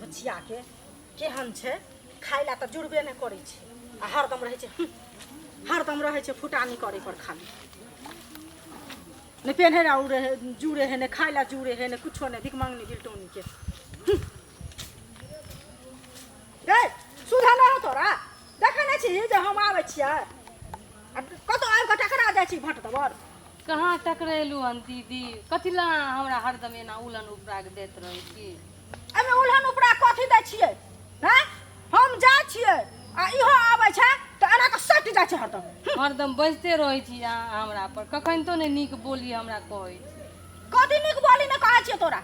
बुचियाके केहन छै खाय लए तऽ जुड़बे नहि करै छै आ हरदम रहै छै हरदम रहै छै फुटानी करै पर खाली नहि पेन्है लए उड़े है जुड़े है नहि खाय लए जुड़े है नहि कुछो नहि भिख मङ्गनी बिलटौनीके रे सुधा नहि हो तोरा देखै नहि छी जे हम आबै छियै आ कतौ आबि कऽ टकरा जाइ छी भट दबर कहाँ टकरेलू हन दीदी कथी लए अहाँ हमरा हरदम एना उलन उपरा के दैत रहै छी एहिमे उलहन उपरा कथी दै छियै हैं हम जाइ छियै आ इहो आबै छै तऽ एना कऽ सटि जाइ छै हरदम हरदम बजिते रहै छी अहाँ हमरा पर कखन तो नहि नीक बोली हमरा कहै छी कथी नीक बोली नहि कहै छियै तोरा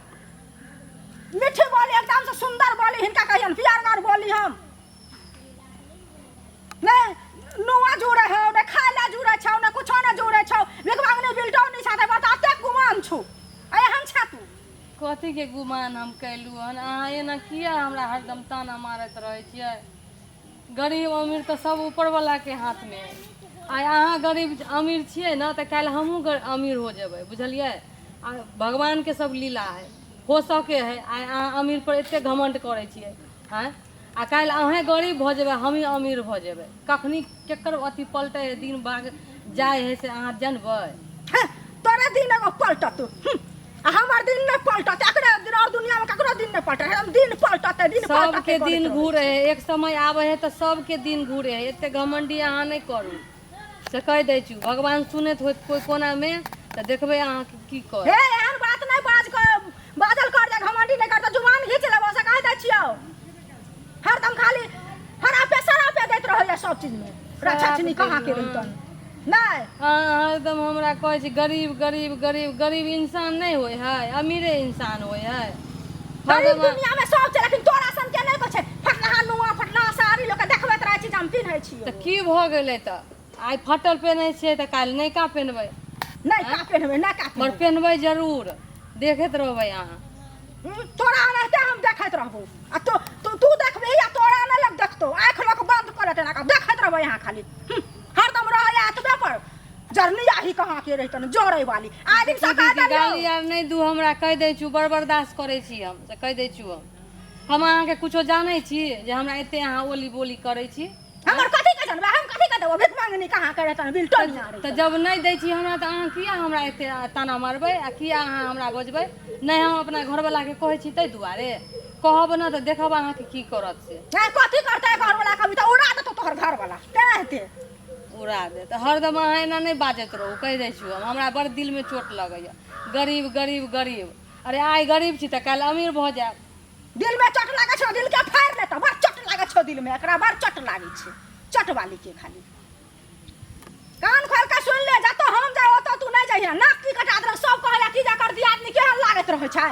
मीठी बोली एकदम से सुंदर बोली हिनका कहियन प्यारगर बोली हम नहि नुआ जुड़े हौ नहि खाय लए जुड़े छौ नहि कुछो नहि जुड़े छौ भिख मांगने बिलटौ नहि छा बता एतेक गुमान छौ एहन छा तू कथीके गुमान हम कयलहुँ हन अहाँ एना किया हमरा हरदम ताना मारैत रहै छियै गरीब अमीर तऽ सब ऊपरवलाके हाथमे है आइ अहाँ गरीब अमीर छियै ने तऽ काल्हि हमहूँ अमीर हो जेबै बुझलियै आ भगवानके सब लीला है हो सकै है आइ अहाँ अमीर पर एतेक घमण्ड करै छियै आँय आ काल्हि अहेँ गरीब भऽ जेबै हमही अमीर भऽ जेबै कखनी केकर अथी पलटै है दिन भाग जाइ है से अहाँ जानबै हें, तोरा दिन एगो पलटत आ हमर दिन नहि पलटत एकरे दिन और दुनिया में ककरो दिन नहि पलटत हम दिन पलटत दिन पलटत सबके दिन घूरे है एक समय आबै है तऽ सबके दिन घूरे है एते घमंडी अहाँ नहि करू से कहि दै छी भगवान सुनैत होत कोइ कोनामे तऽ देखबै अहाँके की कर हे एहन बात नहि बाज कर बाजल कर जे घमंडी नहि कर तऽ जुबान घीच लेबो से कहि दै छियौ हरदम खाली हरापे सरापे दैत रहैया सब चीज में रक्षाचनी कहाँ के रहितन नहि अहाँ हरदम हमरा कहै छी गरीब गरीब गरीब गरीब इंसान नहि होइ है अमीरे इंसान होइ है गरीब हरदम दुनिया में सब छै लेकिन तोरा सन के नहि कहै छै फटलाहा नुआ फटलाहा साड़ी लोक के देखबैत रहै छी जे हम पिन्है छियै तऽ की भऽ गेलै तऽ आइ फटल पेन्है छियै तऽ काल्हि नयका पेन्हबै नहि का पेन्हबै नहि का मगर पेन्हबै जरूर देखैत रहबै अहाँ तोरा एनाहिते हम देखैत रहबो आ तू तू तू देखबही आ तोरा नहि लोक देखतौ आँखि लोक बंद कऽ लेतै एना कऽ देखैत रहबै यहाँ खाली हरदम रहै एतबे पर जरनी आही कहाँ के रहितन जरै वाली आइ दिन सकाल दीदी गाली आर नहि दू हमरा कहि दै छी बड़ बर्दाश्त करै छी हम से कहि दै छी हम हम अहाँके कुछो जानै छी जे हमरा एते अहाँ ओली बोली करै छी हमर कथी के जानबै हम कथी के देबो भीख मांगनी कहाँ के रहतन बिलटन तऽ जब नहि दै छी हमरा तऽ अहाँ किया हमरा एते ताना मारबै आ किया अहाँ हमरा बजबै नहि हम अपना घरवलाके कहै छी ताहि दुआरे कहब ने तऽ देखब अहाँके की करत से नहि कथी करतै घरवला कभी तऽ उड़ा देतौ तोहर घरवला तेना हेतै उड़ा देत हरदम अहाँ एना नहि बाजैत रहू कहि दै छी हम हमरा बड़ दिलमे चोट लगैए गरीब गरीब गरीब अरे आइ गरीब छी तऽ काल्हि अमीर भऽ जायब दिल में चोट लागै छौ दिल के फाड़ि लेतौ बड़ चोट लागै छौ दिल में एकरा बड़ चोट लागै छै चोट वाली के खाली कान खोल के सुन ले जतऽ हम जाय ओतऽ तू नहि जइहे नाक की कटा देलक सब कहै की जकर दियादनी केहन लागैत रहै छै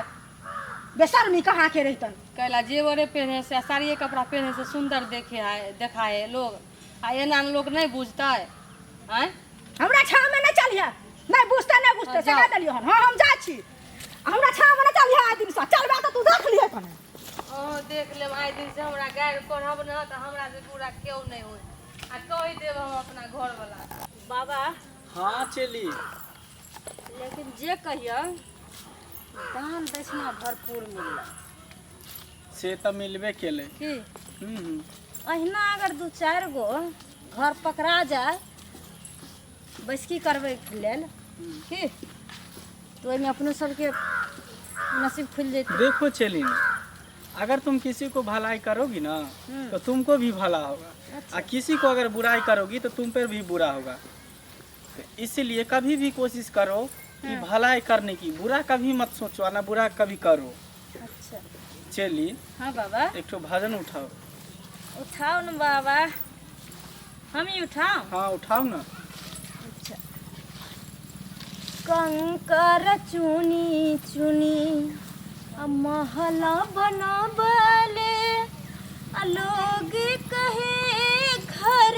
बेशर्मी कहाँ के रहितन कैला जेवरे पेन्हे से आ साड़िए कपड़ा पेन्हे से सुन्दर देखे है देखाय है लोग आ एना लोग नहि बुझतै आँय हमरा छाँव में नहि चलिहे नहि बुझतै नहि बुझतै से जाउ। कहि देलियै हन हँ हम जाइ छी हमरा छाँव में नहि चलिहे आइ दिनसँ चलबे तऽ तू देख लिहे कने अहाँ देख लेब आइ दिनसँ हमरा गारि पढ़ब ने तऽ हमरा से बुरा केओ नहि होय आ कहि देब हम अपना घरवला बाबा हाँ चली लेकिन जे कहियो दान दक्षिणा भरपूर मिललै से तऽ मिलबे केलै की हम्म हम्म। अहिना अगर दू चारि गो घर पकड़ा जाय बैसकी करबैके लेल की तऽ ओहिमे अपनो सबके नसीब खुलि जेतै देखो चेलिन अगर तुम किसी को भलाई करोगी ना तो तुमको भी भला होगा आ किसी को अगर बुराई करोगी तो तुम पर भी बुरा होगा तो इसलिए कभी भी कोशिश करो कि भलाई करने की बुरा कभी मत सोचो ना बुरा कभी करो अच्छा चली हाँ बाबा एक ठो भजन उठाओ उठाओ न बाबा हम ही उठाओ हाँ उठाओ ना अच्छा कंकर चुनी चुनी आ महला बनाबले आ लोग कहे घर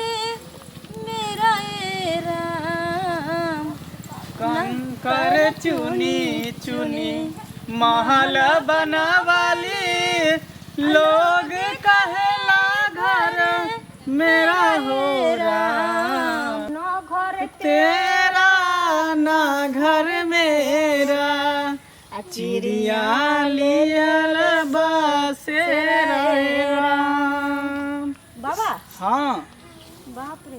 मेरा ए राम कंकर चुनी चुनी महल बनावाली लोग कहेला घर मेरा हो राम न घर तेरा ना घर मेरा चिड़िया लियल बसेरा हाँ। बाप रे।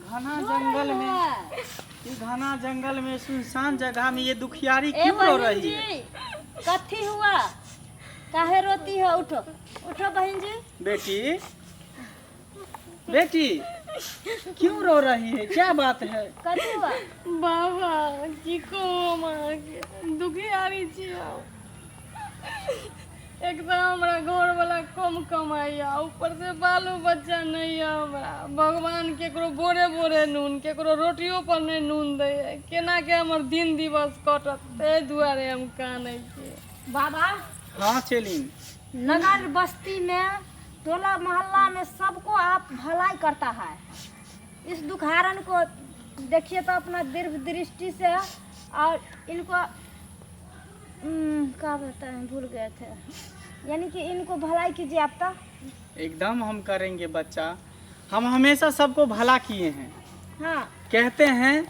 घना जंगल में, ये घना जंगल में सुनसान जगह में ये दुखियारी ए क्यों रो बहन रही जी, है? कथी हुआ, काहे रोती हो? उठो उठो बहन जी। बेटी बेटी क्यों रो रही है, क्या बात है? कथी हुआ? बाबा की कहू हम अहाँके, दुखियारी छी हम। एक तऽ हमरा घरवला कम कमाइया, ऊपर से बालो बच्चा नहि यऽ हमरा। भगवान केकरो बोरे बोरे नून, केकरो रोटियो पर नहि नून दैया। केना के हमर दिन दिवस कटत, ताहि दुआरे हम कानै छी। बाबा। हाँ चेलिन। नगर बस्ती में टोला मोहल्ला में सबको आप भलाई करता है। इस दुखहारन को देखिए तो अपना दीर्घ दृष्टि से, और इनको क्या बताएं, भूल गए थे। यानी कि इनको भलाई कीजिए आप तो। एकदम हम करेंगे बच्चा, हम हमेशा सबको भला किए हैं। हाँ। कहते हैं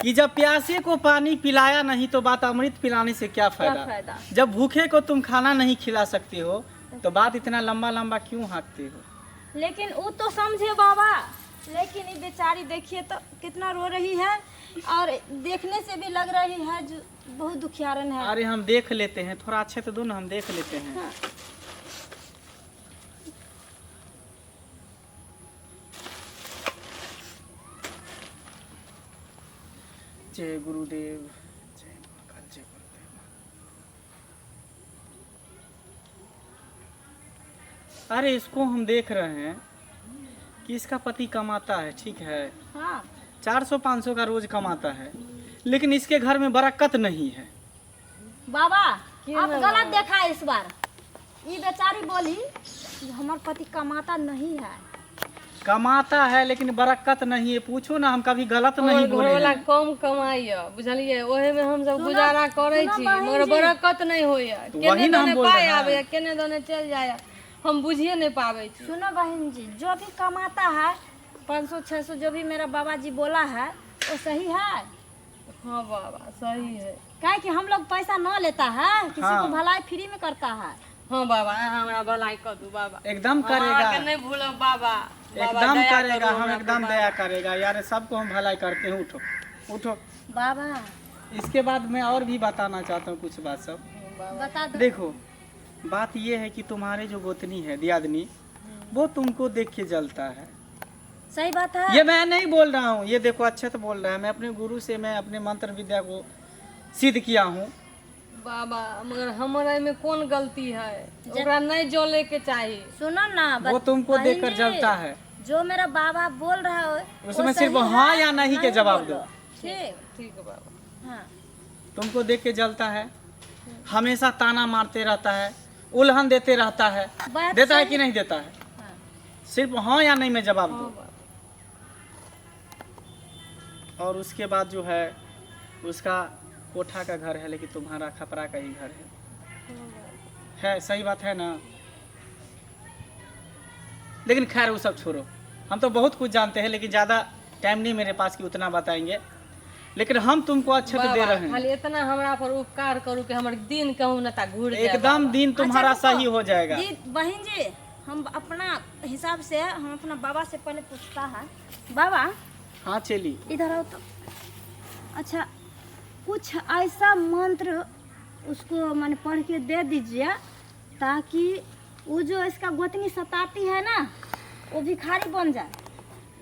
कि जब प्यासे को पानी पिलाया नहीं तो बात अमृत पिलाने से क्या क्या फायदा। फायदा। जब भूखे को तुम खाना नहीं खिला सकते हो तो बात इतना लंबा लंबा क्यों हाँकते हो? लेकिन वो तो समझे बाबा, लेकिन ये बेचारी देखिए तो कितना रो रही है, और देखने से भी लग रही है जो बहुत दुखियारन है। अरे हम देख लेते हैं, थोड़ा अच्छे तो दो ना, हम देख लेते हैं। हाँ। जय गुरुदेव, जय महाकाल, जय गुरुदेव। अरे इसको हम देख रहे हैं कि इसका पति कमाता है, ठीक है, हाँ, 400-500 का रोज कमाता है, लेकिन इसके घर में बरकत नहीं है। बाबा आप गलत देखा है इस बार। ये बेचारी बोली कि हमार पति कमाता नहीं है। कमाता है लेकिन बरकत नहीं है। पूछो ना, हम कभी गलत नहीं हमर बोले घरवला हैं। कम कमाइया, बुझलियै, ओहे में हमसब गुजारा करै सुनो छी, बहिन मगर जी। बरकत नहि होइया। तो केने वही ना हम दने बोल पाइ रहे हैं। आबैया, केने दने चलि जाइया, हम बुझिए नहि पाबै छी। सुनो बहन जी, जो भी कमाता है 500-600 जो भी मेरा बाबा जी बोला है वो सही है? हाँ बाबा सही है। काहे कि हम लोग पैसा न लेता है, किसी हाँ। को भलाई फ्री में करता है। हाँ बाबा, अहाँ हमरा भलाई कऽ दू बाबा। एकदम हम करेगा, अहाँके नहि भूलब बाबा। बाबा एकदम दया करेगा, करू हम हमरा पर एकदम बाबा। दया करेगा यार, सबको हम भलाई करते हैं। उठो उठो। बाबा इसके बाद मैं और भी बताना चाहता हूँ कुछ बात सब। बता दो। देखो बात ये है कि तुम्हारे जो गोतनी है दियादनी, वो तुमको देख के जलता है। सही बात है। ये मैं नहीं बोल रहा हूँ, ये देखो अच्छे तो बोल रहा है। मैं अपने गुरु से मैं अपने मंत्र विद्या को सिद्ध किया हूँ। बाबा मगर हमर एहिमे कोन गलती है? ओकरा नहि जले के चाही। सुनो ना, वो तुमको बहन देखकर जी, जलता है। जो मेरा बाबा बोल रहा है वो उसमें सिर्फ सही हाँ है, या नहीं के जवाब बोलो। दो। ठीक ठीक बाबा। हाँ। तुमको देख के जलता है, हमेशा ताना मारते रहता है, उल्हन देते रहता है। बात देता है सही- कि नहीं देता है? हाँ। सिर्फ हाँ या नहीं में जवाब हाँ दो। बाबा। और उसके बाद जो है उसका कोठा का घर है, लेकिन तुम्हारा खपरा का ही घर है, सही बात है ना? लेकिन खैर वो सब छोड़ो, हम तो बहुत कुछ जानते हैं, लेकिन ज़्यादा टाइम नहीं मेरे पास कि उतना बताएंगे, लेकिन हम तुमको अच्छे तो दे बाबा रहे हैं। खाली इतना हमरा पर उपकार करू कि हमर दिन कहूँ न ता घुर जाए। एकदम दिन तुम्हारा अच्छा, रुको। सही हो जाएगा। जी बहन जी, हम अपना हिसाब से हम अपना बाबा से पहले पूछता है। बाबा हाँ चली। इधर आओ तो। अच्छा कुछ ऐसा मंत्र उसको माने पढ़ के दे दीजिए ताकि वो जो इसका गोतनी सताती है ना, वो भिखारी बन जाए,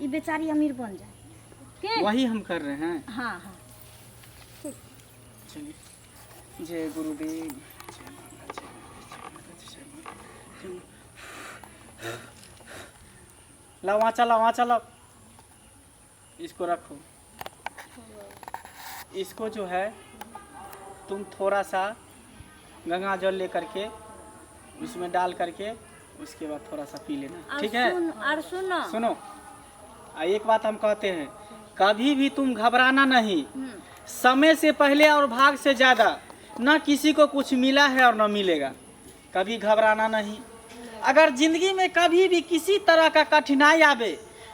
ये बेचारी अमीर बन जाए। के वही हम कर रहे हैं। हाँ हाँ। चलिए जय गुरुदेव, जय माता, जय माता, जय माता, जय माता। लाओ वहाँ चलाओ, वहाँ चलाओ, इसको रखो। इसको जो है तुम थोड़ा सा गंगा जल लेकर के उसमें डाल करके उसके बाद थोड़ा सा पी लेना, और ठीक है? सुन, और सुनो। सुनो, एक बात हम कहते हैं, कभी भी तुम घबराना नहीं। समय से पहले और भाग से ज़्यादा ना किसी को कुछ मिला है और ना मिलेगा। कभी घबराना नहीं। अगर जिंदगी में कभी भी किसी तरह का कठिनाई आवे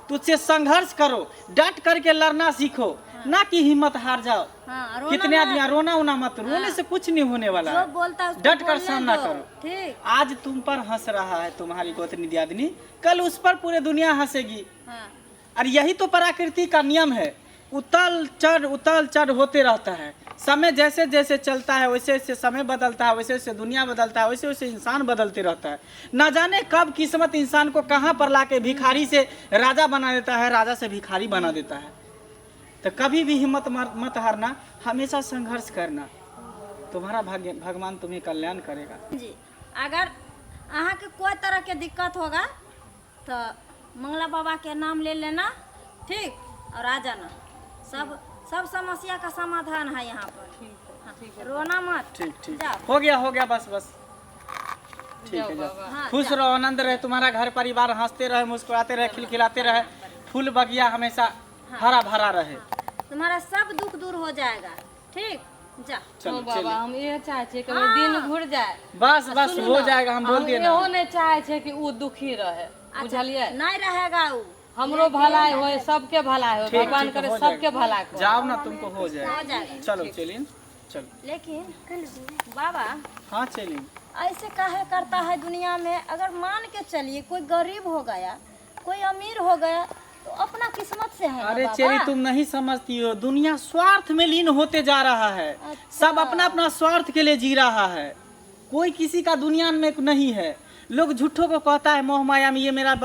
तो उससे संघर्ष करो, डट करके लड़ना सीखो। ना कि हिम्मत हार जाओ। हाँ, रोना कितने मत। आदमी रोना उना मत, रोने से कुछ नहीं होने वाला जो है। बोलता है उसको डट कर बोलने सामना दो। करो। ठीक। आज तुम पर हंस रहा है तुम्हारी गोतनी दियादनी, कल उस पर पूरे दुनिया हंसेगी। हाँ। और यही तो प्रकृति का नियम है, उतल चढ़ उतल चढ़ होते रहता है। समय जैसे जैसे चलता है वैसे वैसे समय बदलता है, वैसे वैसे दुनिया बदलता है, वैसे वैसे इंसान बदलते रहता है। ना जाने कब किस्मत इंसान को कहाँ पर लाके भिखारी से राजा बना देता है, राजा से भिखारी बना देता है। तो कभी भी हिम्मत मत हारना, हमेशा संघर्ष करना, तुम्हारा भाग्य भगवान तुम्हें कल्याण करेगा। जी, अगर अहाँ के कोई तरह के दिक्कत होगा तो मंगला बाबा के नाम ले लेना, ठीक, और आ जाना। सब सब समस्या का समाधान है यहाँ पर। ठीक। हाँ, ठीक है। रोना मत। ठीक ठीक। जाओ। हो गया, हो गया, बस बस, ठीक जाओ है, जाओ। बाबा। हाँ, खुश जाओ। रहो, आनंद रहे, तुम्हारा घर परिवार हंसते रहे, मुस्कुराते रहे, खिलखिलाते रहे, फूल बगिया हमेशा हरा भरा रहे। तुम्हारा सब दुख दूर हो जाएगा, ठीक, जा। चलो। हँ बाबा। चलिए। हम इहे चाहै छियै कि हमर दिन घुरि जाय। बस आ बस, सुनू हो ने, जाएगा, हम बोल हम दिए ना। इहो नहि चाहै छियै कि उ दुखी रहे, बुझलियै? नहीं रहेगा वो। हमरो भलाई होय, सबके भलाई होय। ठीक, भगवान ठीक है, करे हो सबके जाएगा। भलाई करे। जाओ ना, तुमको हो जाएगा। हो जाएगा। चलो चलिए, चलो। लेकिन बाबा, हाँ, चलिए। ऐसे काहे करता है दुनिया में? अगर मान के चलिए कोई गरीब हो गया, कोई अमीर हो गया, तो अपना किस्मत से है ना अरे बाबा। चेरी, तुम नहीं समझती हो, दुनिया स्वार्थ में लीन होते जा रहा है। सब अपना अपना स्वार्थ के लिए जी रहा है, कोई किसी का दुनिया में नहीं है। लोग झूठों को कहता है मोह माया में, ये मेरा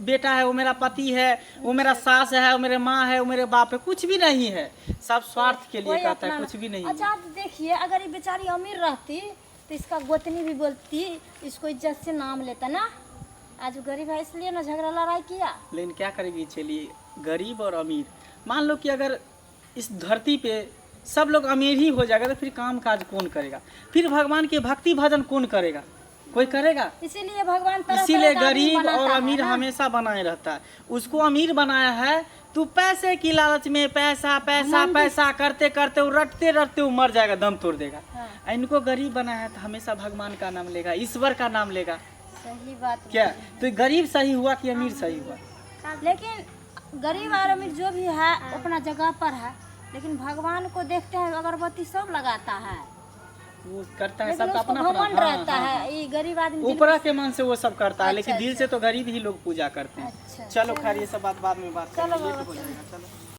बेटा है, वो मेरा पति है, वो मेरा सास है, वो मेरे माँ है, वो मेरे बाप है। कुछ भी नहीं है, सब स्वार्थ के लिए कोई कहता है, अपना कुछ भी नहीं। अच्छा, आप देखिए, अगर ये बेचारी अमीर रहती तो इसका गोतनी भी बोलती, इसको इज्जत से नाम लेता ना। आज वो गरीब है इसलिए ना झगड़ा लड़ाई किया। लेकिन क्या करेगी, चलिए, गरीब और अमीर, मान लो कि अगर इस धरती पे सब लोग अमीर ही हो जाएगा तो फिर काम काज कौन करेगा? फिर भगवान की भक्ति भजन कौन करेगा? कोई करेगा? इसीलिए भगवान तरह इसीलिए तरह का आदमी गरीब बनाता और है अमीर ना। हमेशा बनाए रहता है। उसको अमीर बनाया है तू पैसे की लालच में पैसा पैसा पैसा करते करते वो रटते रटते वो मर जाएगा, दम तोड़ देगा। हाँ। इनको गरीब बनाया है तो हमेशा भगवान का नाम लेगा, ईश्वर का नाम लेगा। सही बात। क्या तो गरीब सही हुआ कि अमीर सही हुआ? लेकिन गरीब और अमीर जो भी है अपना जगह पर है, लेकिन भगवान को देखते हैं, अगरबत्ती सब लगाता है। वो करता है। लेकिन सबका उसको अपना अपना घमंड हाँ, रहता हाँ, है ये गरीब आदमी दिल ऊपरा के मन से वो सब करता है, लेकिन अच्छा, दिल से तो गरीब ही लोग पूजा करते हैं। अच्छा। चलो खैर, ये सब बात बाद में बात चलो करेंगे, लेट बाबा, हो जाएगा, चलो।